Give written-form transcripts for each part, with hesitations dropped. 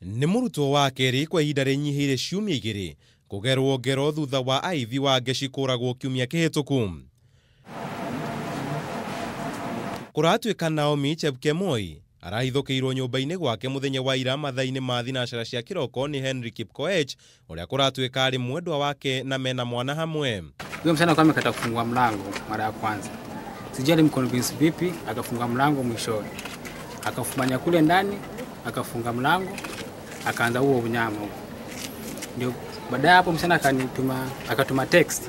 Nĩ mũrutwo wa kerĩ kwa ihinda rĩnyihĩire ciumia igĩrĩ kũgerwo ngero thutha wa Ivy Wangeci kũragwo kiumia kĩhĩtũku. Kũratuĩka Naomi Chepkemoi arahithũkĩirwo nyũmba-inĩ gwake mũthenya wa ira mathaa-inĩ ma thinacara cia kĩroko nĩ Henry Kipkoech ũrĩa kũratuĩka arĩ mwendwa wake na mena mwana hamwe. Huyo msichana alikuwa amekata kufungua mlango mara ya kwanza, sijui alimconvince vipi, akafunga mlango mwishowe, akafumanya kule ndani, akafunga mlango, akaanza huo unyama huo. Ndio baadaye hapo msichana akanituma, akatuma text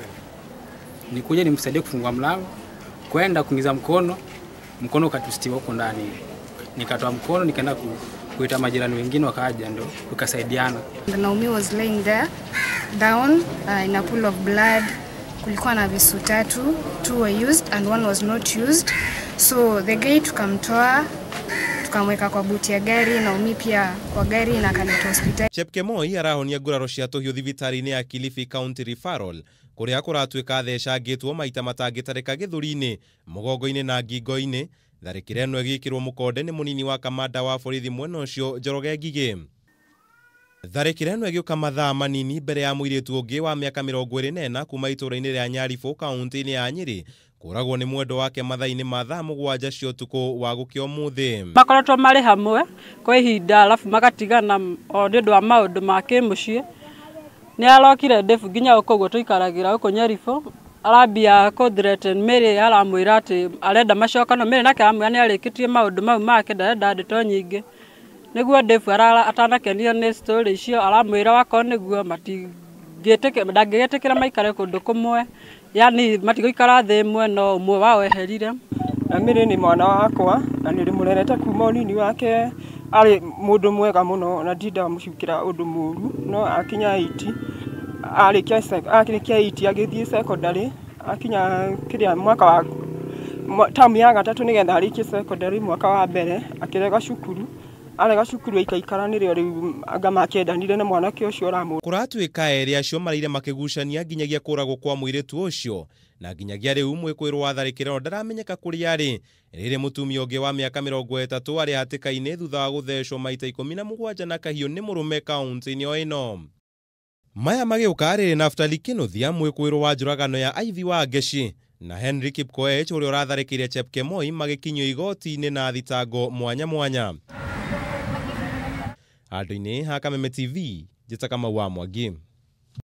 nikuje nimsaidie kufungua mlango, kwenda kuingiza mkono, mkono ukatustiwa huko ndani. Nikatoa mkono nikaenda kuita majirani wengine wakaja, ndo tukasaidiana. Naomi was laying there down in a pool of blood. Kulikuwa na visu tatu, 2 were used and 1 was not used. So the guy tukamtoa, tukamweka kwa buti ya gari, Naomi pia kwa gari na akaletwa hospitali. Chepkemoi arahonia nguraro cia tũhiũ thibitarĩ-inĩ ya Kilifi County Referral kũrĩa kũratuĩka thecangĩtwo maita matangĩtarĩka gĩthũri-inĩ, mũgongo-inĩ na ngingo-inĩ. Tharĩkĩra ĩno ĩgĩkĩrwo mũkonde nĩ mũnini wa kamanda wa borithi mwena ũcio Njoroge Ngigĩ. Tharĩkĩra ĩno ĩgĩũka mathaa manini mbere ya mũirĩtu ũngĩ wa mĩaka 24 kuma itũũra-inĩ rĩa Nyaribũ kaunti-inĩ ya Nyĩrĩ kũragwo nĩ mwendwa wake mathaa-inĩ ma thaa 7 cia ũtukũ wa gũkĩa ũmũthĩ. Makoretwo marĩ hamwe kwa ihinda alafu magatigana o nĩ ũndũ wa maũndũ ma kĩmũciĩ. Nĩ arokire ndefu nginya gũkũ ũguo tũikaragĩra gũkũ Nyaribũ, arambia kũ threaten Mary, aramwĩra atĩ arenda macokano. Mary nake aramwĩra nĩ arĩkĩtie maũndũ mau make, ndarenda ndeto nyingĩ. Nĩguo ndefu atanakenio nĩ story icio, aramwĩra wakorwo nĩguo ndangĩgĩtĩkĩra maikare kũndũ kũmwe, yani matigũikara thĩ ĩmwe, no ũmwe wao eherire. Na Mary nĩ mwana wakwa na nĩ ndĩmũrerete kuma ũnini wake, arĩ mũndũ mwega mũno na ndindamũcukĩra ũndũ mũru, no akinya 8 arĩkia 8 agĩthiĩ secondary, akinya kĩrĩa mwaka wa tamu ya gatatũ nĩgetha arĩkie secondary mwaka wa mbere akĩrega cukuru, arega cukuru aikaikara nĩrĩo rĩu anga makĩendanire na mwanake ũcio ũramũ. Kũratuĩka erĩ acio maraire makĩgucania nginyagia kũragwo kwa mũirĩtu ũcio, na nginyagia rĩu mwĩkũĩrwo wa tharĩkĩra ĩno ndaramenyeka kũrĩa arĩ. Rĩrĩ mũtumia ũngĩ wa mĩaka 30 arĩ hatĩka-inĩ thutha wa gũthecwo maita 17 na kahiũ nĩ mũrũme kaunti-inĩ o ĩno. Maya magĩũka rĩrĩ Naftali Kĩnuthia mwĩkũĩrwo wa njũragano ya Ivy Wangeci na Henry Kipkoech ũrĩa ũratharĩkĩire Chepkemoi magĩkinyio igoti-inĩ na thitango mwanya mwanya. Handũ-inĩ ha Kameme TV, njĩta Kamau wa Mwangi.